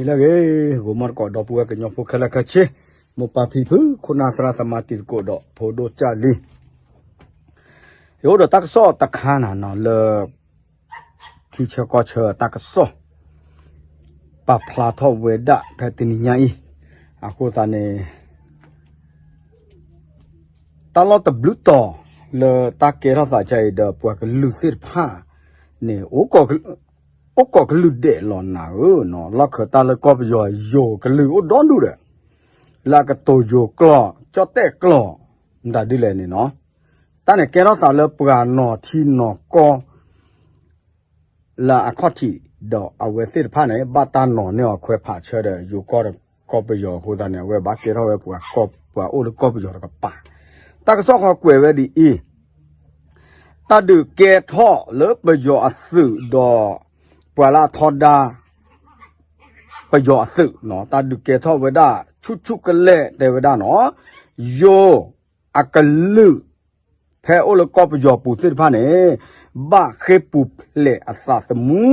လၢအဂ့ၤ ဂီၤမီတကိး ဒီပုၢ်ဝဲၢ်ကညီဖိခဲလၢာ်ခဲဆ့, မိၢ်ပၢ်ဖံဖု ခိၣ်နၢ်သရၣ်သမါတံၤသကိးဒီးဖိဒိၣ်ကၢ်လံၤ, ယအိၣ်ဒီးတၢ်ကစီၣ်တခါန့ၣ်နီၤ လၢ ထံဆၢကီၢ်ဆၢတၢ်ကစီၣ် ပာ်ဖျါထီၣ်ဝဲဒၣ်ဖဲတနံၤညါအံၤ, အဃိသတးန့ၣ် တၢ်လီၢ်တဘျုးတီၤလၢတၢ်ကဲထီၣ်သးကါအံၤဒီး ပှၤကလုာ်သ့ၣ်တဖၣ်န့ၣ် အိၣ်ကိးကလုာ်ဒဲးလီၤနၤဧၢ, လီၢ်ခၢၣ်တၢ်လၢကီၢ်ပယီၤယိၤကလုာ်အိၣ်ဒီဒူၣ်ဒီး လၢအကတိၤယိၤကျိာ် ကၠီၣ်တဲၣ်ကျိာ် မတၤဒ်လဲၣ်န့ၣ်နီၤ, တၢ်န့ၣ်ကဲထီၣ်သးလၢပှၤနီၤထံနီၤကီၢ် လၢအခီၣ်ထံးဒီးအဝဲသ့ၣ်တဖၣ်န့ၣ် ဘၣ်တၢ်နီၤန့ၢ်အီၤခွဲးဖးဆၢဒီးယိၤကီၢ်ဒီးကီၢ်ပယီၤအဃိသတးန့ၣ် အဝဲဘၣ်ကဲထီၣ်ဝဲပှၤကီၢ် ပှၤအိၣ်လၢကီၢ်ပယီၤတကပၤ, တၢ်ကစီၣ်ဃီကွဲးဝဲဒ်အံၤ, တၢ်ဒုးကဲထီၣ်လၢပယီၤအသုးဒီး ပှၤလၢအထီဒါ ပယီၤအသုးနီၤ တၢ်ဒုးကဲထီၣ်ဝဲဒၣ်ဆူၣ်ဆူၣ်ကလဲာ်တဲဝဲဒၣ်နီၤ, ယိၤအကလုာ် ဖဲအိၣ်လၢကီၢ်ပယီၤပူၤသ့ၣ်တဖၣ်န့ၣ် ဘၣ်ဃ့ၢ်ပူၤဖျဲးအသးသမူ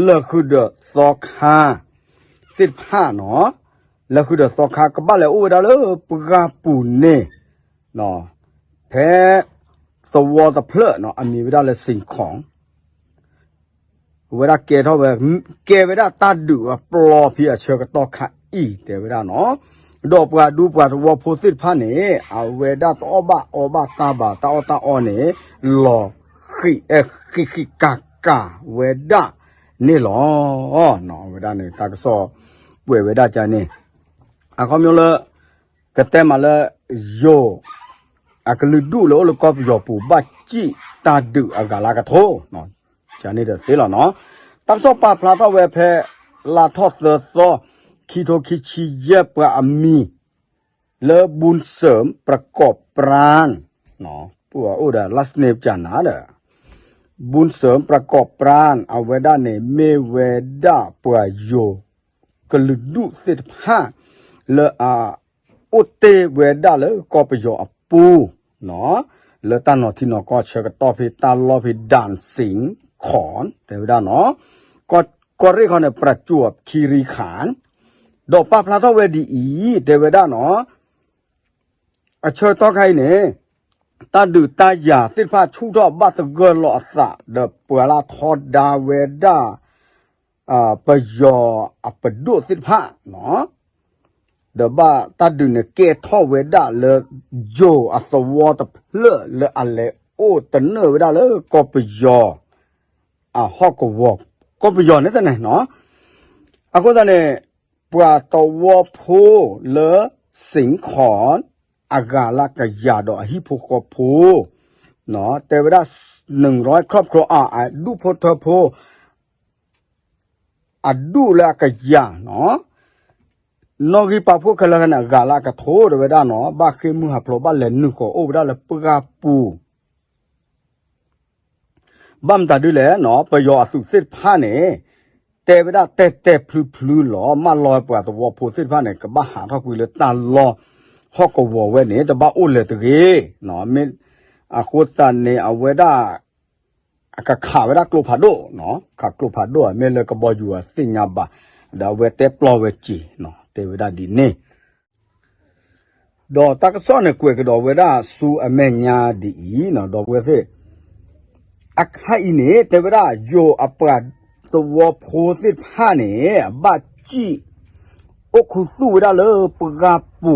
လၢဃုာ်ဒီးသီခါ သ့ၣ်တဖၣ်နီၤ, လၢဃုာ်ဒီးသီခါ ကဘၣ်လဲၤအိၣ်ဝဲဒၣ်လၢပှၢ်ပူၤန့ၣ် ဖဲသဝီတဖျၢၣ်နီၤ အမံၤဝဲဒၣ်လၢ စ့ၣ်ခီၣ် အဝဲဒၣ်ကဲထီၣ်ဝဲ ကဲဝဲဒၣ်တၢ်ဒုးအပျီဖဲအဆၢကတီၢ်ခါအံၤတဲဝဲဒၣ်နီၤ, ဒီးပှၤဒူပှၤသဝီဖိသ့ၣ်တဖၣ်န့ၣ် အဝဲဒၣ်တအီၣ်ဘၣ်အီဘၣ်တၢ်ဘၣ် တၢ်အီၣ်တၢ်အီန့ၣ် လီၤဃံးဃံးကၤကၤဝဲဒၣ်န့ၣ်လီၤ. အဝဲဒၣ်န့ၣ် တၢ်ကစီၣ်ကွဲးဝဲဒၣ်ကန့ၣ် အခီပညီလၢ ကတဲမးလၢ ယိၤ အကလုာ်ဒူၣ်လၢအိၣ်လၢကီၢ်ပယီၤပူၤ ဘၣ်စံၣ်တၢ်ဒုးအဂၤလၢကထိ န့ၣ်ဒီးသ့လီၤနီၤ, တၢ်ကစီၣ်ပာ်ဖျါထီၣ်ဝဲဖဲ လါထီၣ်သၢသီ ခံထိခံဆံယဲၢ် ပှၤအမံၤ လၢ ဘူၣ်စၢၣ် ပြကိးပြၢၣ် ပအိၣ်ဒီး last name ပကနၤဒီး ဘူၣ်စၢၣ် ပြကိးပြၢၣ် အဝဲဒၣ်န့ၣ် မ့ၢ်ဝဲဒၣ်ပှၤယိၤ ကလုာ်ဒူၣ်သ့ၣ်တဖၣ် လၢအအိၣ်တ့ၢ်ဝဲဒၣ်လၢကီၢ်ပယီၤအပူၤ လၢတၢ်နီၤထံနီၤကီၢ်ဆၢကတီၢ်ဖဲတၢ်လီၢ်ဖဲ ဒၣ်စ့ၣ်ခီၣ် တဲဝဲဒၣ်နီၤ, ကီၢ်ရ့ၣ်ခီန့ၣ် ပြကိးခံရံခၣ် ဒီးပာ်ဖျါထီၣ်ဝဲဒ်အံၤ တဲဝဲဒၣ်နီၤ အဆၢကတီၢ်ခါအံၤန့ၣ် တၢ်ဒုးတၢ်ယၤသ့ၣ်တဖၣ်ဆူၣ်ထီၣ်ဘၣ်သဂၢၢ်လီၤအသး ဒီးပှၤလၢအထီဒါဝဲဒၣ် ပယီၤအပဒိၣ်သ့ၣ်တဖၣ် ဒီးဘၣ်တၢ်ဒုးန့ၣ်ကဲထီၣ်ဝဲဒၣ်လၢ ယိၤအသဝီတဖျၢၣ်လၢအလဲၤအိၣ်တနၢၣ်ဝဲဒၣ်လၢကီၢ်ပယီၤ အဟီၣ်ကဝီၤ ကီၢ်ပယီၤန့ၣ်သ့ၣ်န့ၣ်နီၤ, အဃိသတးန့ၣ် ပှၤသဝီဖိလၢ စ့ၣ်ခီၣ် အဂၤလၢကယၤဒီးအဟံၣ်ဖိဃီဖိ တဲဝဲဒၣ် နုၣ်ရီ ခီၣ်ခီ အဒူၣ်ဖိထၢဖိ အဒူၣ်လၢအကယၤနီၤ, နီၣ်ဂံၢ်ပာ်ဖှိၣ်ခဲလၢာ်န့ၣ် အဂၤလၢအကထိတဲဝဲဒၣ်နီၤ, ဘၣ်ဃ့ၢ်မုၢ်ဟးဖျိး ဘၣ်လဲၤနုာ်ဃီၤအိၣ်ဝဲဒၣ်လၢပှၢ်ပူၤ ဘၣ်မတၤဒ်လဲၣ်နီၤ, ပယီၤအသုးသ့ၣ်တဖၣ်န့ၣ် တဲဝဲဒၣ်တဲာ်တဲာ်ဖျုးဖျုးလီၤ, မၢလီၤပှၤသဝီဖိသ့ၣ်တဖၣ်န့ၣ် ကဘၣ်ဟးထီၣ်ကွံာ်လၢတၢ်လီၢ်ဟီၣ်ကဝီၤဝဲန့ၣ် တဘၣ်အိၣ်လၢၤတဂ့ၤ, မ့ၢ်အဃိသတးန့ၣ် အဝဲဒၣ် အကခးဝဲဒၣ်ကျိဖးဒိၣ်, ခးကျိဖးဒိၣ် မ့ၢ်လၢကဘီယူၤအသ့ၣ်ညါဘၣ်, ဒီးအဝဲတဲပျီဝဲစ့ၢ်, တဲဝဲဒၣ်ဒ်န့ၣ် ဒီးတၢ်ကစီၣ်န့ၣ် ကွဲးကဒီးဝဲဒၣ်ဆူအမဲာ်ညါဒ်အံၤ, ဒီပုၢ်ဝဲၢ်သ့ၣ်, အခါအံၤန့ၣ် တဲဝဲဒၣ် ယိၤအပှၤသဝီဖိသ့ၣ်တဖၣ်န့ၣ် အဘၣ်စံၣ် အိၣ်ခူသူၣ်ဝဲဒၣ်လၢပှၢ်ပူ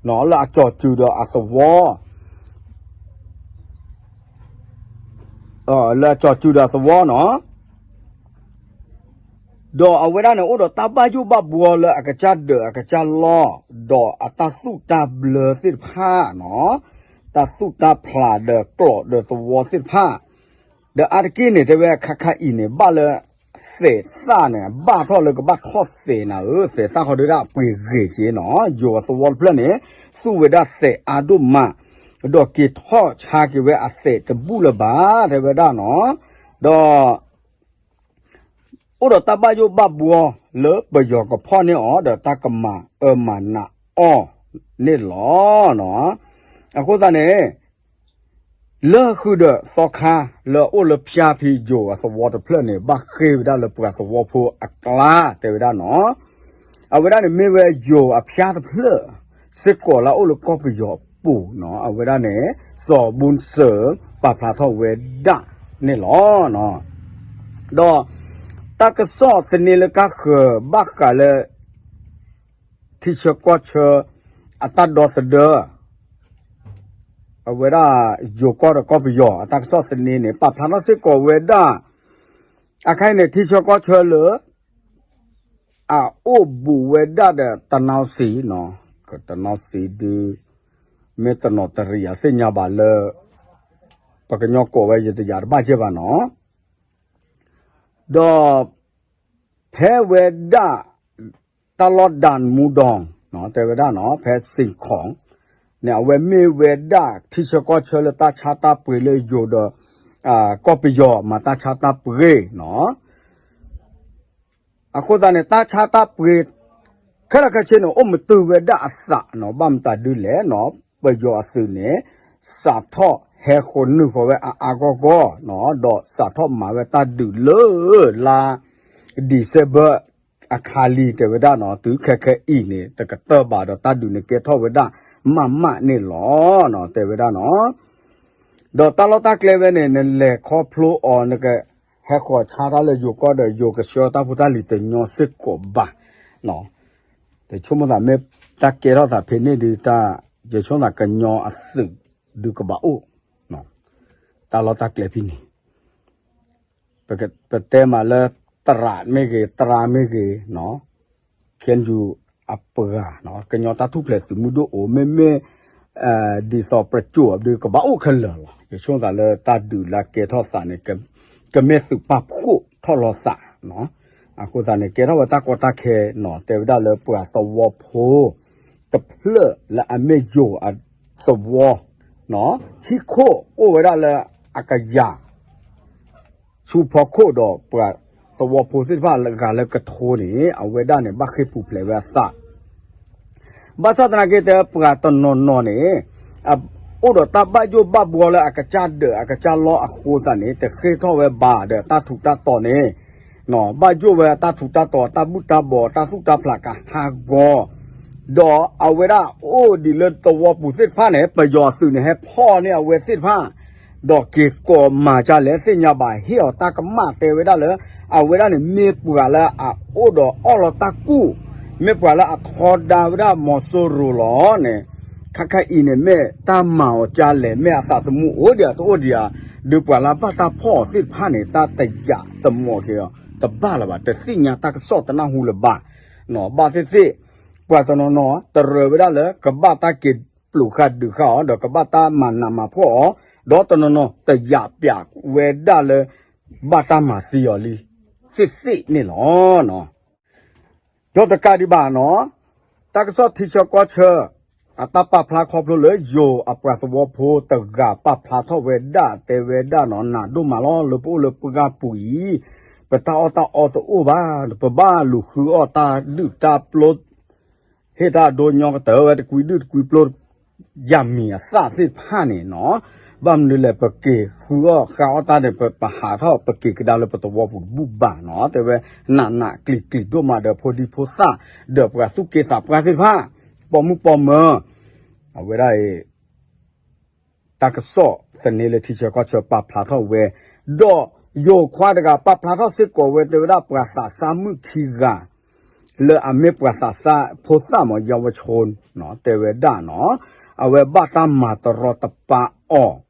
ၤ, လၢအကၠီၤစုၤဒီးအသဝီ လၢအကၠီၤစုၤဒီးအသဝီနီၤ, ဒီးအဝဲဒၣ်န့ၣ် အိၣ်ဒီးတၢ်ဘၣ်ယိၣ်ဘၣ်ဘှီလၢအကစၢ်ဒၢးအကစၢ်လီၢ်, ဒီးအတၢ်သူၣ်တၢ်ဘျၢသ့ၣ်တဖၣ်နီၤ, တၢ်သူၣ်တၢ်ဖျးဒီးကျိးဒီးသဝီသ့ၣ်တဖၣ်, ဒီးအါတက့ၢ်န့ၣ် တဲဝဲခါခါအံၤန့ၣ် ဘၣ်လၢသဲးသၣ်န့ၣ် ဘၣ်ထီၣ်လၢကဘၣ်ထီၣ်သဲးနၤဧၢ, သဲးသၣ်ဃီဒုဒၣ်ပှ့ၤဂ့ၤက့နီၤ, ယိၤအသဝီတဖျၢၣ်န့ၣ် သူၣ်ဝဲဒၣ်သဲးအါဒိၣ်မး, ဒီးက့ၤထီၣ်ဆါက့ၤဝဲအသဲးတဘူၣ်လၢၤဘၣ် တဲဝဲဒၣ်နီၤ, ဒီး အိၣ်ဒီးတၢ်ဘၣ်ယိၣ်ဘၣ်ဘှီလၢပယီၤကဖီၣ်န့ၢ်အီၤ ဒီးတၢ်ကမၤအၢမၤနးအီၤန့ၣ်လီၤ. အဃိသတးန့ၣ် လၢဃုာ်ဒီးသီခါ လၢအအိၣ်လၢဖၠါဖံယိၤအသဝီတဖျၢၣ်န့ၣ် ဘၣ်ဃ့ၢ်ဝဲဒၣ်လၢပှၤသဝီဖိအကျါ တဲဝဲဒၣ်နီၤ, အဝဲဒၣ်န့ၣ်မ့ၢ်ဝဲယိၤအဖၠါတဖျၢၣ် စ့ၢ်ကီးလၢအအိၣ်လၢကီၢ်ပယီၤအပူၤနီၤ, အဝဲဒၣ်န့ၣ် စီၤဘူၣ်စၢၤ ပာ်ဖျါထီၣ်ဝဲဒၣ်န့ၣ်လီၤ. ဒီး တၢ်ကစီၣ်သန့လၢကါဃၢၤ ဘၣ်ဃးလၢ ထံဆၢကီၢ်ဆၢ အတၢ်ဒီသဒၢ အဝဲဒၣ် ယိၤကီၢ်ဒီးကီၢ်ပယီၤ အတၢ်ကစီၣ်သန့န့ၣ် ပာ်ဖျါထီၣ်စ့ၢ်ကီးဝဲဒၣ် အခါအံၤန့ၣ် ထံဆၢကီၢ်ဆၢလၢ အအိၣ်ဘူးဝဲဒၣ်ဒီးတနီၤစံနီၤ, တနီၤစံဒု မ့ၢ်တနီၤတရံးအသ့ၣ်ညါဘၣ်လၢ ပကညီကိးဝဲယတယာ်တဘၣ်ကဲဘၣ်နီၤ, ဒီး ဖဲဝဲဒၣ် တၢ်လီၢ်ဒၣ်မူဒီး တဲဝဲဒၣ်နီၤ ဖဲစ့ၣ်ခီၣ်န့ၣ် အဝဲမ့ၢ်ဝဲဒၣ်ထံဆၢကီၢ်ဆၢလၢတၢ်ဆါတၢ်ပှ့ၤလၢယိၤဒီး ကီၢ်ပယီၤမၤတၢ်ဆါတၢ်ပှ့ၤနီၤ, အဃိသတးန့ၣ် တၢ်ဆါတၢ်ပှ့ၤ ခဲလၢာ်ခဲဆ့န့ၣ် အိၣ်မုာ်တုၤဝဲဒၣ်အသးနီၤ, ဘၣ်မတၤဒုလဲၣ်နီၤ, ပယီၤအသုးန့ၣ် စးထီၣ်ဟဲဃီၤနုာ်ဃီၤဝဲအါအါဂီၢ်ဂီၢ်နီၤ, ဒီးစးထီၣ်မၤဝဲတၢ်ဒုးလၢ လါ December အခါလံ တဲဝဲဒၣ်နီၤ, တုၤခဲခဲအံၤန့ၣ် တကတၢၢ်ဘၣ်ဒီးတၢ်ဒုးန့ၣ်ကဲထီၣ်ဝဲဒၣ် မးမးန့ၣ်လီၤ တဲဝဲဒၣ်နီၤ. ဒီးတၢ်လီၢ်တၢ်ကျဲဝဲန့ၣ် နလဲၤခီဖျိအီၤ နကဟဲဃီၤဆါတၢ်လၢယိၤကီၢ်ဒီး ယိၤကဆှၢတၢ်ဖိတၢ်လံၤတညီစ့ၢ်ကီးဘၣ်နီၤ, ယဆိကမိၣ်သးမ့ၢ်တၢ်ကဲထီၣ်သးဖဲန့ၣ်ဒုး ယဆိကမိၣ်သးကညီအသုးဒုးကဘၣ်အိၣ် တၢ်လီၢ်တၢ်ကျဲဖဲန့ၣ် ပတဲမးလၢ သရၣ်မ့ၢ်ဂ့ၤ သရၣ်မ့ၢ်ဂ့ၤနီၤ, ခဲယူၤအပှၤနီၤ, ကညီတၢ်ထူၣ်ဖျဲးသုးမုၢ်ဒိၣ်အိၣ် မ့မ့ၢ် ဒ်သိးပကၠိၣ်အီၤဒုးကဘၣ်အိၣ်ခဲလၢာ်လီၤ. ယဆိကမိၣ်သးလၢတၢ်ဒုးလၢကဲထီၣ်သးန့ၣ် ကမ့ၢ်သုးပာ်ဖှိၣ်ထီၣ်လီၤသးနီၤ, အဃိသတးန့ၣ် ကဲထီၣ်ဝဲတၢ်ကီတၢ်ခဲနီၤ, တဲဝဲဒၣ်လၢပှၤသဝီဖိတဖျၢၣ်လၢအမ့ၢ်ယိၤအသဝီနီၤ, ဟံၣ်ခိၣ်အိၣ်ဝဲဒၣ်လၢအကယၤ ဆူဖီခိၣ်ဒီးပှၤသဝီဖိသ့ၣ်တဖၣ်ဂၤလၢကထိန့ၣ် အဝဲဒၣ်န့ၣ် ဘၣ်ဃ့ၢ်ပူၤဖျဲးဝဲအသး ဘၣ်ဆၣ်သနာ်က့တဲ ပှၤတနီၤနီၤန့ၣ် အိၣ်ဒီးတၢ်ဘၣ်ယိၣ်ဘၣ်ဘှီလၢအကစၢ်ဒၢးအကစၢ်လီၢ်အဃိသတးန့ၣ် တဃ့ၢ်ထီၣ်ဝဲဘၣ်ဒီးတၢ်ထူးတၢ်တီၤန့ၣ် ဘၣ်ယိၣ်ဝဲတၢ်ထူးတၢ်တီၤ တၢ်ဘူၣ်တၢ်ဘီၣ် တၢ်သူၣ်တၢ်ဖျးကဟးဂီၤ ဒီးအဝဲဒၣ်အိၣ်ဒံးလၢသဝီပူၤသ့ၣ်တဖၣ်န့ၣ် ပယီၤသုးန့ၣ် ဟဲဖီၣ်န့ၢ်အဝဲသ့ၣ်တဖၣ် ဒီးက့ၤကိးမၤကလဲၣ်သ့ၣ်ညါဘၣ် ဟ့ၣ်အီၤတၢ်ကမၣ်တဲဝဲဒၣ်လၢ အဝဲဒၣ်န့ၣ်မ့ၢ်ပှၤလၢအအိၣ်ဒီးအီၣ်လီၤတၢ်ကူၣ်, မ့ၢ်ပှၤလၢအထီဒါဝဲဒၣ်မီၤစိရိၤလီၤန့ၣ်, ခဲခါအံၤန့ၣ် မ့ၢ်တၢ်မၤအီၤကလဲၣ် မ့ၢ်အသးသမူအိၣ်ဒံးဧါတအိၣ်ဒံးဧါ, ဒုးပှၤလၢဘၣ်တၢ်ဖီၣ်အီၤသ့ၣ်တဖၣ်န့ၣ် တၢ်တယာ်တမီၢ်က့ၤအီၤ တဘၣ်လၢၤဘၣ် တသ့ၣ်ညါတၢ်ကစီၣ်တနၢ်ဟူလၢၤဘၣ်, ဘၣ်သ့ၣ်သ့ၣ် ပှၤတနီၤနီၤ တရၢဝဲဒၣ်လၢ ကဘၣ်တၢ်က့ၤပျိးဃာ်ဒုးဃာ်အီၤ ဒီးကဘၣ်တၢ်မၤနးမၤဖှီၣ်အီၤ, ဒီးတနီၤနီၤ တယာ်ပၠးဝဲဒၣ်လၢ ဘၣ်တၢ်မၤသံအီၤလံ သ့ၣ်သ့ၣ်န့ၣ်လီၤ. ဒီးတကးဒံးဘၣ်နီၤ, တၢ်ကစီၣ်ထံဆၢကီၢ်ဆၢ အတၢ်ပာ်ဖျါခီဖျိလၢ ယိၤအပှၤသဝီဖိတဂၤပာ်ဖျါထီၣ်ဝဲဒၣ်တဲဝဲဒၣ်နီၤ, နးဒိၣ်မးလီၤ လၢပအိၣ်လၢပှၢ်ပူၤအံၤ ပတၢ်အီၣ်တၢ်အီတအိၣ်ဘၣ်, ပဘၣ်လူၤဃုအီၣ်တၢ်ဒုၣ်တၢ်ပျိ ဟ့ၣ်တၢ်ဒိညီကတၢၢ်ဝဲတကွံဒုၣ်တကွံပျိ ယၤမံၤအသၣ်သ့ၣ်တဖၣ်န့ၣ်နီၤ, ဘၣ်မနုၤလဲၣ် ပက့ၤဃုအီၣ်ဃုအီၣ်တၢ်န့ၣ် ပ ပဟးထီၣ်ပက့ၤကဒါလၢပသဝီပူၤတဘူၣ်ဘၣ်နီၤ, တဲဝဲ နးနးကျံၤကျံၤဒိၣ်မးဒီးဖိဒံဖိသၣ် ဒီးပှၤသူၣ်က့သးပှၢ်သ့ၣ်တဖၣ် ပိာ်မုၣ်ပိာ်မၢၤ အဝဲဒၣ်အံၤ တၢ်ကစီၣ်သန့လၢထံဆၢကီၢ်ဆၢပာ်ဖျါထီၣ်ဝဲ, ဒီးယိၤခွါတဂၤပာ်ဖျါထီၣ်စ့ၢ်ကီးဝဲ တဲဝဲဒၣ်ပှၤသးစၢ်မုၣ်ခံဂၤ လၢအမ့ၢ်ပှၤသးစၢ်ဖိသၣ်မး ယဝ်ၣ်ဆိ တဲဝဲဒၣ်နီၤ, အဝဲဘၣ်တၢ်မၤတရီတပါအီၤ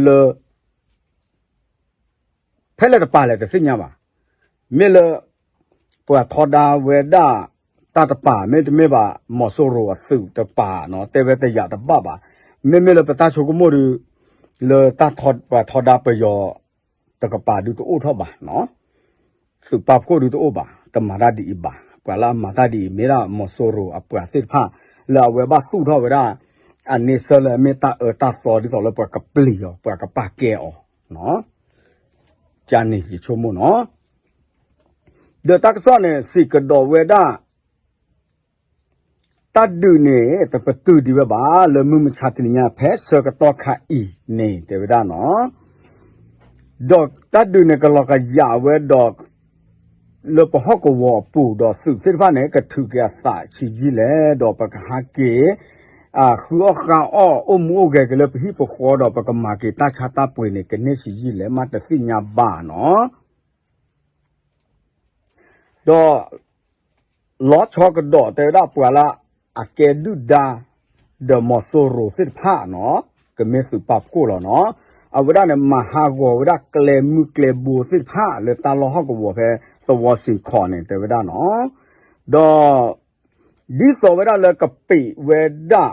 လၢ ဖဲလဲၣ်တပၤလဲၣ်တသ့ၣ်ညါဘၣ်. မ့ၢ်လၢ ပှၤထီဒါဝဲဒၣ်တၢ်တပၤ မ့တမ့ၢ်ဘၣ် မီၤစိရိၤအသုးတပၤနီၤ တဲဝဲတယာ်တဘၣ်ဘၣ်. မ့မ့ၢ်လၢပတၢ်ဆိကမိၣ်ဒီး လၢတၢ်ထီ ပှၤထီဒါပယီၤတကပၤဒုးတအိၣ်ထီၣ်ဘၣ်နီၤ. သုးပာ်ဖှိၣ်ဒုးတအိၣ်ဘၣ် တမၤတၢ်ဒ်အံၤဘၣ်. ပှၤလၢအမၤတၢ်ဒ်အံၤ မ့ၢ်ဒၣ်မီၤစိရိၤအပှၤသ့ၣ်တဖၣ် လၢအဝဲဘၣ်သူၣ်ထီၣ်ဝဲဒၣ် အန့ဆၢလၢအမ့ၢ်တၢ်အၢတၢ်သီဒ်သိးလၢပှၤကပျံၤအီၤ ပှၤကပာ်ကဲအီၤ ကန့ၣ်ယဆိကမိၣ်နီၤ. ဒီးတၢ်ကစီၣ်န့ၣ် စံးကဒီးဝဲဒၣ် တၢ်ဒုးန့ၣ် တပတုာ်ဒံးဝဲဘၣ် လၢမုၢ်မဆါတနံၤညါ ဖဲဆၢကတီၢ်ခါအံၤန့ၣ် တဲဝဲဒၣ်နီၤ. ဒီးတၢ်ဒုးန့ၣ် ကလီၤကယာ်ဝဲဒီး လၢပဟီၣ်ကဝီၤအပူၤ ဒီးသုးသ့ၣ်တဖၣ်န့ၣ် ကထုးက့ၤအသးဆံးယံာ်လဲၣ် ဒီးပကဟးက့ၤ ဃုအီၣ်ဃါအီၣ် အိၣ်မူအိၣ်ဂဲၤက့ၤလၢပဟံၣ်ပဃီဒီး ပကမၤက့ၤတၢ်ဆါတၢ်ပှ့ၤန့ၣ် ကန့ၢ်ဆံးယံာ်လဲၣ် မ့ၢ်တသ့ၣ်ညါဘၣ်နီၤ. ဒီး လီၤဆီကဒီးတဲဝဲဒၣ်ပှၤလၢအကဲဒုၣ်ဒါ ဒီးမီၤစိရိၤသ့ၣ်တဖၣ်နီၤ, ကမ့ၢ်သုးပာ်ဖှိၣ်လီၤနီၤ, အဝဲဒၣ်န့ၣ် မၤဟးဂီၤဝဲဒၣ်ကျဲမုၢ်ကျဲဘိသ့ၣ်တဖၣ် လၢတၢ်လီၢ်ဟီၣ်ကဝီၤဖဲသဝီစ့ၢ်ကီးန့ၣ် တဲဝဲဒၣ်နီၤ, ဒီး ဒ်သိးဝဲဒၣ်လၢကပံးဝဲဒၣ်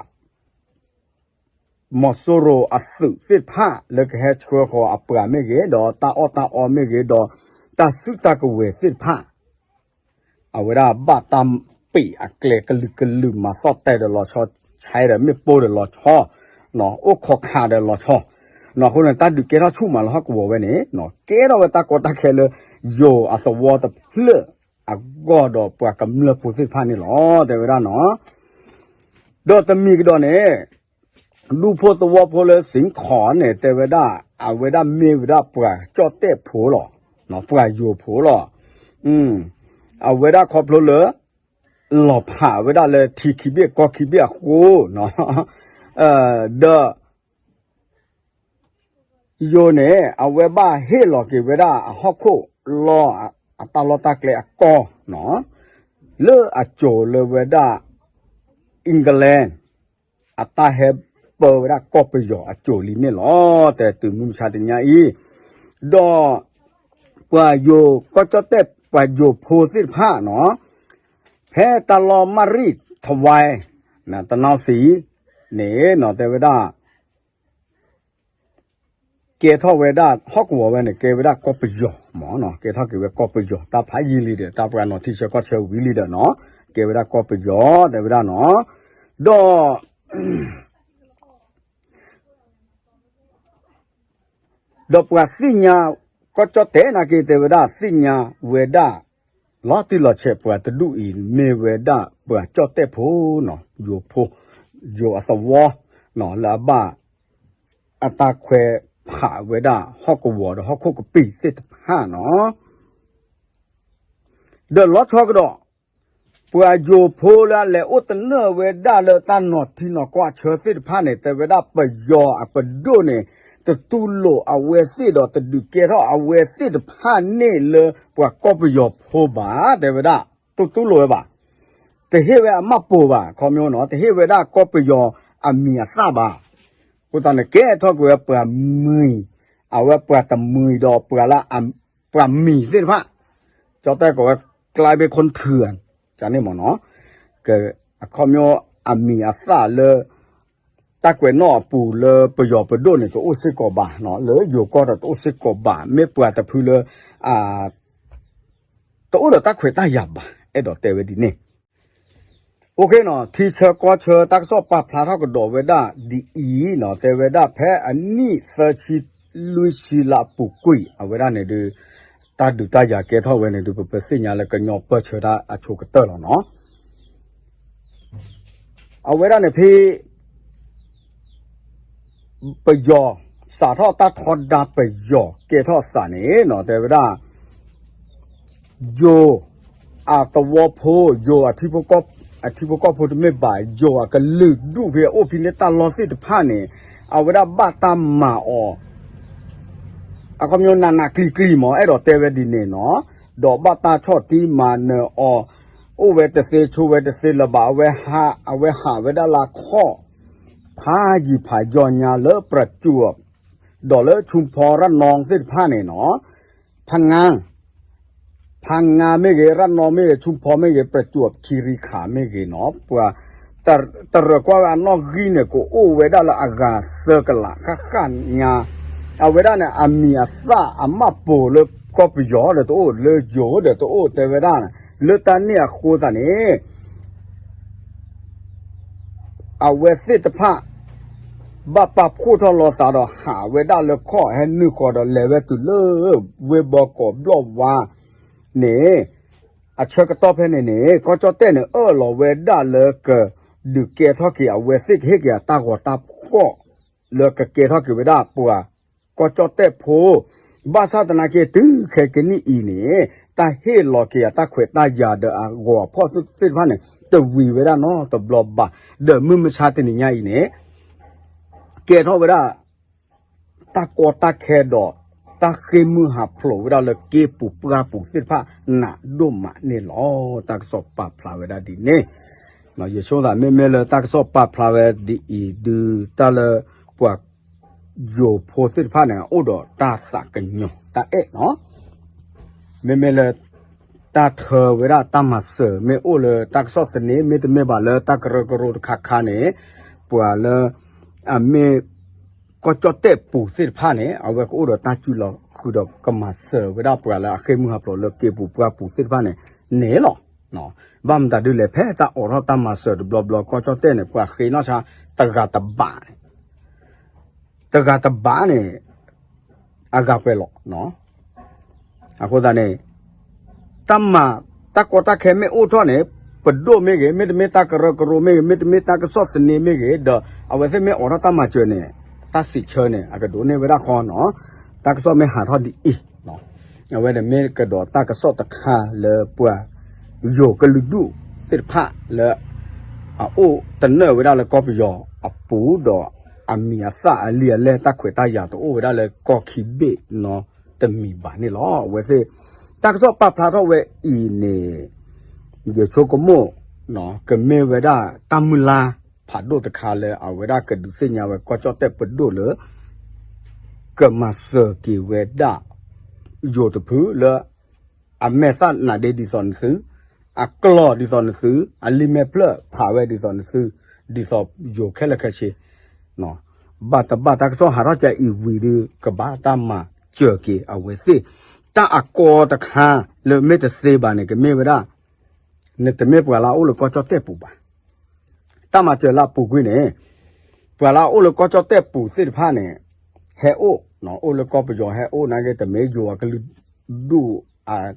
မီၤစိရိၤအသုးသ့ၣ်တဖၣ် လၢကဟဲဆှၢဃီၤအပှၤမ့ၢ်ဂ့ၤ, ဒီးတၢ်အီၣ်တၢ်အီမ့ၢ်ဂ့ၤ, ဒီးတၢ်စုတၢ်ကဝဲၤသ့ၣ်တဖၣ်, အဝဲဒၣ်ဘၣ်တၢ်ပံးအကျဲကလုာ်ကလုာ် မၤသီၣ်တဲာ်ဒီးလီၤဆီ, ဆဲးဒီးမ့ၣ်ပိၢ်ဒီးလီၤဆီ, အိၣ်ခိးခးဒီးလီၤဆီ, အဃိန့ၣ် တၢ်ဒုးကဲထီၣ်ဆူၣ်မးလၢဟီၣ်ကဝီၤဝဲန့ၣ်, ကဲထီၣ်ဝဲတၢ်ကီတၢ်ခဲလၢ ယိၤအသဝီတဖျၢၣ်အဂီၢ်ဒီးပှၤကမျၢၢ်ဖိသ့ၣ်တဖၣ်န့ၣ်လီၤ တဲဝဲဒၣ်နီၤ. ဒီးတမံၤကဒီးန့ၣ် ဒူဖိသဝီဖိလၢစ့ၢ်ကီးန့ၣ် တဲဝဲဒၣ် အဝဲဒၣ်မ့ၢ်ဝဲဒၣ်ပှၤကၠီၣ်တဲၣ်ဖိလီၤ, ပှၤယိၤဖိလီၤ, အဝဲဒၣ်ခီဖျိလၢ လီၤဖးဝဲဒၣ်လၢထံခံဘ့ၣ်ကီၢ်ခံဘ့ၣ်အဃိ, ဒီး ယိၤန့ၣ် အဝဲဘၣ်ဟ့ၣ်လီၤက့ၤဝဲဒၣ်အဟီၣ်ခိၣ်လီၢ်အတၢ်လီၢ်တၢ်ကျဲအကီၢ်, လၢအစိၤလၢဝဲဒၣ် England အတၢ်ဟဲပၢဝဲဒၣ်ကီၢ်ပယီၤအစိၤလံန့ၣ်လီၤ. တဲတုၤမုၢ်မဆါတနံၤညါအံၤ, ဒီး ပှၤယိၤကီၢ်ကၠီၣ်တဲၣ် ပှၤယိၤဖိသ့ၣ်တဖၣ်နီၤ, ဖဲတၢ်လီၢ်မၢ်ရံၣ်ထဝဲ တနီၤစံးန့ၣ်နီၤ တဲဝဲဒၣ် ကဲထီၣ်ဝဲဒၣ်ဟီၣ်ကဝီၤဝဲန့ၣ် ကဲဝဲဒၣ်ကီၢ်ပယီၤမး, ကဲထီၣ်က့ၤဝဲကီၢ်ပယီၤ တၢ်ဖးယံာ်လံဒီး တၢ်ပှၤနီၢ်ထံဆၢကီၢ်ဆၢဝံၤလံဒီးနီၤ, ကဲဝဲဒၣ်ကီၢ်ပယီၤ တဲဝဲဒၣ်နီၤ, ဒီး ဒီးပှၤသ့ၣ်ညါ ကီၢ်ကၠီၣ်တဲၣ်နာ်က့ တဲဝဲဒၣ်သ့ၣ်ညါဝဲဒၣ် လီၤတံၢ်လီၤဆဲးပှၤတဒူၣ်အံၤ မ့ၢ်ဝဲဒၣ်ပှၤကၠီၣ်တဲၣ်ဖိနီၤ, ယိၤဖိ, ယိၤအသဝီနီၤ လၢအဘၣ် အတၢ်ခွဲးဖးဝဲဒၣ်ဟီၣ်ကဝီၤဒီးဟီၣ်ခိၣ်ကပံာ်သ့ၣ်တဖၣ်နီၤ. ဒီးလီၤဆီကဒီး ပှၤယိၤဖိလၢအလဲၤအိၣ်တနၢၣ်ဝဲဒၣ်လၢတၢ်နီၢ်ထံနီၢ်ကီၢ်အဆၢသ့ၣ်တဖၣ်န့ၣ် တဲဝဲဒၣ်ပယီၤအပဒိၣ်န့ၣ် တတူၢ်လိာ်အဝဲသ့ၣ်ဒီးတဒုးကဲထီၣ်အဝဲသ့ၣ်တဖၣ်န့ၣ်လၢပှၤကီၢ်ပယီၤဖိဘၣ် တဲဝဲဒၣ်, တတူၢ်လိာ်ဝဲဘၣ်, တဟ့ၣ်ဝဲအမၢ်ပိာ်ဘၣ် ခီမီနီၤ တဟ့ၣ်ဝဲဒၣ်ကီၢ်ပယီၤအမံၤအသၣ်ဘၣ်, အဃိသတးန့ၣ် ကဲထီၣ်က့ၤဝဲပှၤမံၤ, အဝဲပှၤတမံၤဒီးပှၤလၢ ပှၤမံၤသ့ၣ်တဖၣ်, ကၠီတဲကိးဝဲ ကလါဘ့ၣ်ခိၣ်ထူၣ် န့ၣ်မ့ၢ်နီၤ, အခီပညီအမံၤအသၣ်လၢ တၢ်ကွဲးနီၣ်အပူၤလၢပယီၤပဒိၣ်န့ၣ် တအိၣ်စ့ၢ်ကီးဘၣ်, လၢယိၤကီၢ်ဒီးတအိၣ်စ့ၢ်ကီးဘၣ်, မ့ၢ်ပှၤတဖုလၢ တအိၣ်ဒီးတၢ်ခွဲးတၢ်ယာ်ဘၣ်, အဲၣ်ဒိးတဲဝဲဒ်န့ၣ် အိၣ်ခ့နီၤ, ထံဆၢကီၢ်ဆၢတၢ်ကစီၣ်ပာ်ဖျါထီၣ်ကဒီးဝဲဒၣ်ဒ်အံၤနီၤ, တဲဝဲဒၣ်ဖဲအနံၣ်သၢဆံလွံၢ်ဆံလၢအပူၤကွံာ် အဝဲဒၣ်န့ၣ်ဒီး တၢ်ဒုးတၢ်ယၤကဲထီၣ်ဝဲန့ၣ်ဒီး ပပသ့ၣ်ညါလၢကညီပၢၢ်ဆၢတၢ်အဆိကတၢၢ်လီၤနီၤ. အဝဲဒၣ်န့ၣ်ဖဲ ပယီၤ စးထီၣ်တၢ်ထီဒါပယီၤကဲထီၣ်သးန့ၣ်နီၤ, တဲဝဲဒၣ် ယိၤအသဝီဖိ, ယိၤအထံဖိကီၢ်, အထံဖိကီၢ်ဖိတမ့ၢ်ဘၣ်, ယိၤအကလုာ်ဒူၣ်ဖဲအိၣ်ဖဲန့ၣ်တၢ်လီၢ်သ့ၣ်တဖၣ်န့ၣ် အဝဲဒၣ်ဘၣ်တၢ်မၤအီၤ အခီပညီနးနးကျံၤကျံၤမး အဲၣ်ဒိးတဲဝဲဒ်န့ၣ်နီၤ, ဒီးဘၣ်တၢ်ဆီၣ်တံၢ်မၤနၢၤအီၤ, အိၣ်ဝဲတသ့ဆိးဝဲတသ့လၢၤဘၣ်, အဝဲဟးဝဲဒၣ်လၢခီၣ် ဖးယံၤဖးယီၤညါလၢပြၢၤကၠူၣ် ဒီးလၢဆူဖီရၣ်နီသ့ၣ်တဖၣ်န့ၣ်နီၤ, ဖးငါ ဖးငါမ့ၢ်ဂ့ၤ, ရၣ်နီမ့ၢ်ဂ့ၤ, ဆူဖီမ့ၢ်ဂ့ၤ, ပြၢၤကၠူၣ်ခံရံခးမ့ၢ်ဂ့ၤနီၤ, ပှၤတရၢၢ်ကွၢ်ဝဲအနီၣ်ဂံၢ်န့ၣ် ကအိၣ်ဝဲဒၣ်လၢအဂၤသၢကလးဃၣ်ဃၣ်ညါ, အဝဲဒၣ်န့ၣ် အမံၤအသၣ်အမၢ်ပိာ်လၢကီၢ်ပယီၤဒီးတအိၣ်, လၢယိၤဒီးတအိၣ်, တဲဝဲဒၣ် လၢတၢ်န့ၣ်အဃိသတးန့ၣ် အဝဲသ့ၣ်တဖၣ် ဘၣ်ပာ်ဖှိၣ်ထီၣ်လိာ်သးဒီးဟးဝဲဒၣ်လၢခီၣ်ဟဲနုာ်ဃီၤဒီးလဲၤဝဲတုၤလၢ ဝ့ၢ်ဘီကီးဘျီၣ်ဝါန့ၣ်, အဆၢကတီၢ်ဖဲန့ၣ်န့ၣ် ကီၢ်ကၠီၣ်တဲၣ်န့ၣ် အၢၣ်လီၤဝဲဒၣ်လၢက ဒုးကဲထီၣ်က့ၤအဝဲသ့ၣ်ကဟ့ၣ်က့ၤအတၢ်ဂီၤတၢ်ဖှီၣ် လၢကကဲထီၣ်က့ၤဝဲဒၣ်ပှၤကီၢ်ကၠီၣ်တဲၣ်ဖိ, ဘၣ်ဆၣ်သနာ်က့ တုၤခဲကနံၣ်အံၤန့ၣ် တၢ်ဟ့ၣ်လီၤက့ၤအတၢ်ခွဲးတၢ်ယာ်ဒီးအဂီၤအဖှီၣ်သ့ၣ်တဖၣ်န့ၣ် တဝံၤဝဲဒၣ်နီတဘျီဘၣ်. ဒီးမုၢ်မဆါတနံၤညါအံၤန့ၣ် ကဲထီၣ်ဝဲဒၣ် တၢ်ကီတၢ်ခဲဒီး တၢ်ဃ့ၢ်မုၢ်ဟးဖျိးဝဲဒၣ်လၢက့ပူၤပှၢ်ပူၤသ့ၣ်တဖၣ် နးဒိၣ်မးန့ၣ်လီၤ. တၢ်ကစီၣ်ပာ်ဖျါဝဲဒၣ်ဒ်န့ၣ်, ယဆိကမိၣ်သး မ့မ့ၢ်လၢတၢ်ကစီၣ်ပာ်ဖျါဝဲဒ်အံၤ ဒုးတၢ်လၢပှၤယိၤဖိသ့ၣ်တဖၣ်န့ၣ် အိၣ်ဒီးတၢ်သးကညီၤတၢ်အဲၣ်နီၤ မ့မ့ၢ်လၢ တၢ်ထၢဝဲဒၣ်တၢ်မၤစၢၤ မ့ၢ်အိၣ်လၢတၢ်ကစီၣ်သန့ မ့တမ့ၢ်ဘၣ်လၢတၢ်ကရၢကရိတခါခါန့ၣ် ပှၤလၢ အမ့ၢ် ကီၢ်ကၠီၣ်တဲၣ်ပူၤသ့ၣ်တဖၣ်န့ၣ် အဝဲကအိၣ်ဒီးတၢ်စုလီၤဃုာ်ဒီးကမၤစၢၤဝဲဒၣ်ပှၤလၢအဃ့ၢ်မုၢ်ဟးဖျိးလၢက့ပူၤပှၢ်ပူၤသ့ၣ်တဖၣ်န့ၣ်န့ၣ်လီၤ. ဘၣ်မတၤဒ်လဲၣ် ဖဲတၢ်အိးထီၣ်တၢ်မၤစၢၤတဘျီဘျီ ကီၢ်ကၠီၣ်တဲၣ်န့ၣ် ပှၤဃ့နီၢ်ဆါ တဂၤတဘး တဂၤတဘးန့ၣ် အဂၤပှဲၤလီၤ. အဃိသတးန့ၣ် တၢ်မၤ တၢ်ကီတၢ်ခဲမ့ၢ်အိၣ်ထီၣ်န့ၣ် ပဒိၣ်မ့ၢ်ဂ့ၤ, မ့တမ့ၢ်တၢ်ကရၢကရိမ့ၢ်ဂ့ၤ, မ့တမ့ၢ်တၢ်ကစီၣ်သန့မ့ၢ်ဂ့ၤ, ဒီးအဝဲသ့ၣ်မ့ၢ်အိးထီၣ်တၢ်မၤစၢၤန့ၣ် တၢ်စံးဆၢန့ၣ် အကဒိးန့ၢ်ဝဲဒၣ်ဃီနီၤ. တၢ်ကစီၣ်မ့ၢ်ဟးထီၣ်ဒ်အံၤ အဝဲန့ၣ်မ့ၢ်ကဒီးတၢ်ကစီၣ်တခါလၢပှၤ ယိၤကလုာ်ဒူၣ်သ့ၣ်တဖၣ်လၢ အအိၣ်တနၢၣ်ဝဲဒၣ်လၢကီၢ်ပယီၤအပူၤဒီး အမံၤအသၣ်အလံာ်အလဲၢ်တၢ်ခွဲးတၢ်ယာ်တအိၣ်ဝဲဒၣ်လၢကီၢ်ခံဘ့ၣ်နီတမံၤဘၣ်န့ၣ်လီၤ. အဝဲသ့ၣ် တၢ်ကစီၣ်ပာ်ဖျါထီၣ်ဝဲအံၤန့ၣ် ယဆိကမိၣ် ကမ့ၢ်ဝဲဒၣ်တၢ်မုၢ်လၢ်ဖးဒိၣ်တခါလၢအဝဲဒၣ်ကဒုးသ့ၣ်ညါဝဲကီၢ်ကၠီၣ်တဲၣ်ပဒိၣ်လၢ ကမၤစၢၤက့ၤဝဲဒၣ် ယိၤတဖုလၢ အမဲာ်သၣ်နးဒ့ဒ်သိးနသု, အကျီၢ်ဒ်သိးနသု, အလံာ်မဲာ်ဖျၢၣ်ဖးဝဲဒ်သိးနသု, ဒ်သိးယိၤခဲလၢာ်ခဲဆ့ ဘၣ်တဘၣ်တၢ်ကစီၣ်ဟးထီၣ်ကဲအံၤဝံၤဒီး ကဘၣ်တၢ်မၤစၢၤက့ၤအဝဲသ့ၣ်, တၢ်အကီတခါလၢမ့ၢ်တသ့ဘၣ်န့ၣ် ကမ့ၢ်ဝဲဒၣ် နတမ့ၢ်ပှၤလၢအအိၣ်လၢကီၢ်ကၠီၣ်တဲၣ်ပူၤဘၣ်. တၢ်မၤစၢၤလၢအပူၤကွံာ်န့ၣ် ပှၤလၢအအိၣ်လၢကီၢ်ကၠီၣ်တဲၣ်ပူၤသ့ၣ်တဖၣ်န့ၣ် ဟဲအိၣ်, အိၣ်လၢကီၢ်ပယီၤဟဲအိၣ်နာ်က့ တမ့ၢ်ယိၤအကလုာ်ဒူၣ်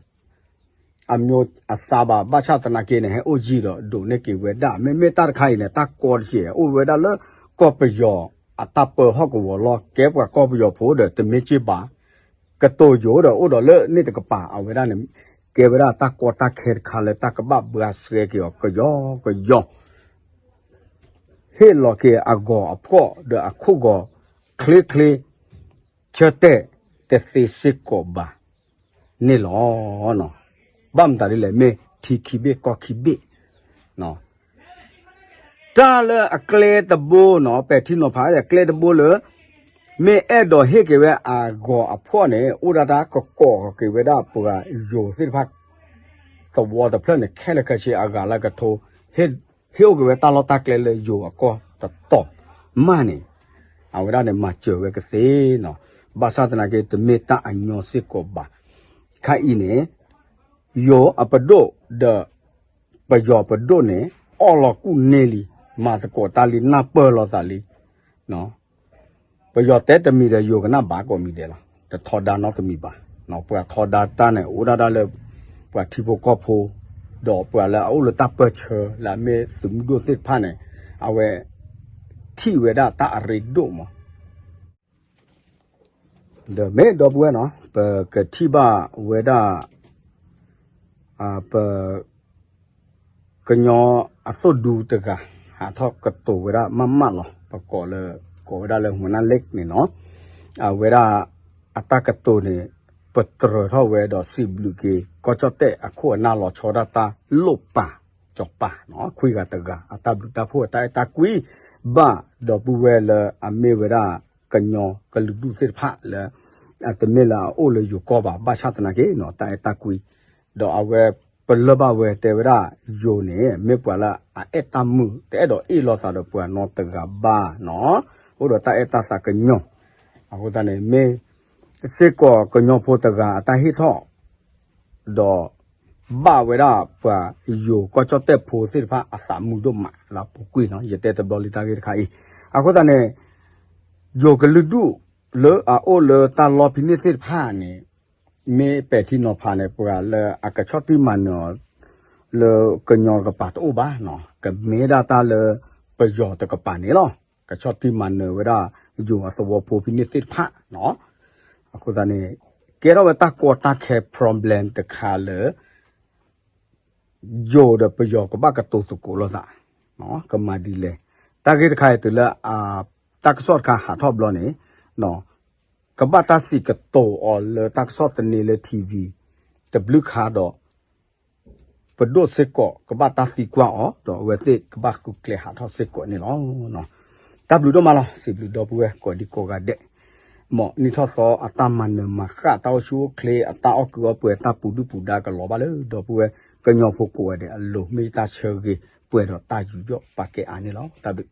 အမျိုးအစားဘၣ်, ဘၣ်ဆၣ်သနာ်က့န့ၣ် ဟဲအိၣ်ယံၤဒီးဒိးန့ၢ်က့ၤဝဲဒၣ်, မ့မ့ၢ်တၢ်တခါအံၤန့ၣ် တၢ်ကီတက့ၢ် အိၣ်ဝဲဒၣ်လၢကီၢ်ပယီၤအတၢ်ပၢဟီၣ်ကဝီၤလီၤ. ကဲပှၤကီၢ်ပယီၤဖိဒီးတမ့ၢ်က့ဘၣ်, ကတိၤယိၤဒီးအိၣ်ဒီးလၢန့ၣ်တကပၤ အဝဲဒၣ်န့ၣ် ကဲဝဲဒၣ်တၢ်ကီတၢ်ခဲတခါလၢတၢ်ကဘၣ်ဘှါဆှဲက့ၤအီၤကယီကယီ ဟ့ၣ်လီၤက့ၤအဂီၤအဖှီၣ်ဒီးအခိၣ်ဂီၤ ချ့ချ့ ဆၢတဲာ်တသ့စ့ၢ်ကီးဘၣ်န့ၣ်လီၤ. ဘၣ်မတၤဒ်လဲၣ် မ့ၢ်ထံခံဘ့ၣ်ကီၢ်ခံဘ့ၣ် တၢ်လၢအကျဲတဘိနီၤ ပဲာ်ထံနီၤဖးဒီးကျဲတဘိလၢ မ့ၢ်အဲၣ်ဒိးဟ့ၣ်က့ၤဝဲအဂီၤအဖှီၣ်န့ၣ် အိၣ်ဒၣ်တၢ်ကကိးက့ၤဝဲဒၣ်ပှၤယိၤသ့ၣ်တဖၣ် သဝီတဖျၢၣ်န့ၣ် ခဲလၢာ်ခဲဆ့အဂၤလၢကထိ ဟ့ၣ်အိၣ်က့ၤဝဲတၢ်လီၢ်တၢ်ကျဲလၢယိၤအကီၢ်တတီၤမးန့ၣ် အဝဲဒၣ်န့ၣ်မၤစၢၤဝဲကသ့နီၤ. ဘၣ်ဆၣ်သနာ်က့ တမ့ၢ်တၢ်အညီစ့ၢ်ကီးဘၣ်. ခါအံၤန့ၣ် ယိၤအပဒိၣ်ဒီး ပယီၤပဒိၣ်န့ၣ် အီၣ်လီၤကူၣ်န့ၢ်လံ, မၤသကိးတၢ်လံ နၢ်ပၢၢ်လိာ်သးလံ. ပယီၤတဲတမံၤဒီး ယိၤကနၣ်ဘၣ်ကိးမံၤဒဲးလီၤ. တထီဒါနီတမံၤဘၣ်. ပှၤထီဒါတၢ်န့ၣ် အိၣ်ဒၣ်ဒၣ်လၢ ပှၤထံဖိကီၢ်ဖိ ဒီးပှၤလၢအအိၣ်လၢတၢ်ပၢၢ်ဆၢ လၢအမ့ၢ်သုးမုၢ်ဒိၣ်သ့ၣ်တဖၣ်န့ၣ် အဝဲ ထံၣ်ဝဲဒၣ်တၢ်အရ့ဒိၣ်မး ဒီးမ့ၢ်ဒီပုၢ်ဝဲၢ်နီၤ ပကထံၣ်ဘၣ်ဝဲဒၣ် ပ ကညီအသိၣ်ဒူတဂၤ ဟးထီၣ်ကတိၤဝဲဒၣ်မးမးလီၤ. ပကိးလၢ ကိးဝဲဒၣ်လၢ หัวหน้าเล็ก န့ၣ်နီၤ. အဝဲဒၣ်အတၢ်ကတိၤန့ၣ် ပတြၢၤထီၣ်ဝဲဒီးစံးဘျုးက့ၤ ကီၢ်ကၠီၣ်တဲၣ်အခိၣ်အနၢ်လီၤဆီဒၣ်တၢ်လိၣ်ပာ်စီၤပၤနီၤ ခွံဂၤတဂၤ အတၢ်ဘျုးတၢ်ဖှိၣ်အတၢ်အဲၣ်တၢ်ကွံ ဘၣ်ဒီပုၢ်ဝဲၢ်လၢအမ့ၢ်ဝဲဒၣ် ကညီကလုာ်ဒူၣ်သ့ၣ်တဖၣ်လၢ အတမ့ၢ်လၢအအိၣ်လၢယိၤကီၢ်ဘၣ် ဘၣ်ဆၣ်သနာ်က့နီၤ တၢ်အဲၣ်တၢ်ကွံ ဒီးအဝဲပလၢၢ်ဘၣ်ဝဲတဲဝဲဒၣ် ယိၤန့ၣ် မ့ၢ်ပှၤလၢအအဲၣ်တၢ်မုာ် တအဲၣ်ဒိးအ့ၣ်လိာ်သးဒီးပှၤနီတဂၤဘၣ်နီၤ အိၣ်ဒီးတၢ်အဲၣ်တၢ်သးကညီၤ အဃိသတးန့ၣ် မ့ၢ်စ့ၢ်ကီးကညီဖိတဂၤအတၢ်ဟ့ၣ်ထီၣ် ဒီး ဘၣ်ဝဲဒၣ်ပှၤယိၤကီၢ်ကၠီၣ်တဲၣ်ဖိသ့ၣ်တဖၣ်အသးမုာ်ဒိၣ်မးလၢအပူၤကွံာ်နီၤ ယတဲတဘျီလံတၢ်ဂ့ၢ်တခါအံၤ အဃိသတးန့ၣ် ယိၤကလုာ်ဒူၣ်လၢအအိၣ်လၢတၢ်လီၢ်ဖဲန့ၣ်သ့ၣ်တဖၣ်န့ၣ် မ့ၢ်ပဲာ်ထံနီၤဖးန့ၣ် ပှၤလၢအကဆီၣ်တံၢ်မၤနၢၤအီၤ လၢကညီတကပၤတအိၣ်ဘၣ်နီၤ, ကမ့ၢ်ဒၣ်တၢ်လၢပယီၤတကပၤန့ၣ်လီၤ. ကဆီၣ်တံၢ်မၤနၢၤဝဲဒၣ် ယိၤအသဝီဖိဖဲန့ၣ်သ့ၣ်တဖၣ်နီၤ. အဃိသတးန့ၣ် ကဲထီၣ်ဝဲတၢ်ကီတၢ်ခဲ problem တခါလၢ ယိၤဒီးပယီၤကဘၣ်ကတိၤသကိးလိာ်သး, ကမၤဒ်လဲၣ်. တၢ်ဂ့ၢ်တခါအံၤတုၤလၢ တၢ်ကစီၣ်တခါဟးထီၣ်ဘျီန့ၣ် ကဘၣ်တၢ်စံးကတိၤအီၤလၢတၢ်ကစီၣ်သန့လၢ ထံဝံၤ တဘျုးခါဒီး ပဒိၣ်စ့ၢ်ကီးကဘၣ်တၢ်သံကွၢ်အီၤ ဒီးအဝဲသ့ၣ်ကဘၣ်ဃုကျဲဟးထီၣ်စ့ၢ်ကီးန့ၣ်လီၤ. တၢ်ဘျုးဒိၣ်မးလီၤ. စံးဘျုးဒီပုၢ်ဝဲၢ်ကိးဒံကိးဂၤဒဲး, မ်နံၣ်ထီၣ်သီအတၢ်မၤနၢၤမၤဃၣ် တၢ်အိၣ်ဆူၣ်အိၣ်ချ့ အတၢ်အီၣ်ကုၢ်အီၣ်ပှဲၤ တၢ်ပူၤဒုၣ်ပူၤဒါကလီၤဘၣ်လၢဒီပုၢ်ဝဲၢ်ကညီဖိကိးဂၤဒဲးအလိၤ မ့ၢ်တၢ်ဆၢဂ့ၤပှဲၤဒီးတၢ်ယူးယီၣ်ပာ်ကဲအါန့ၣ်လီၤ. တၢ်ဘျုး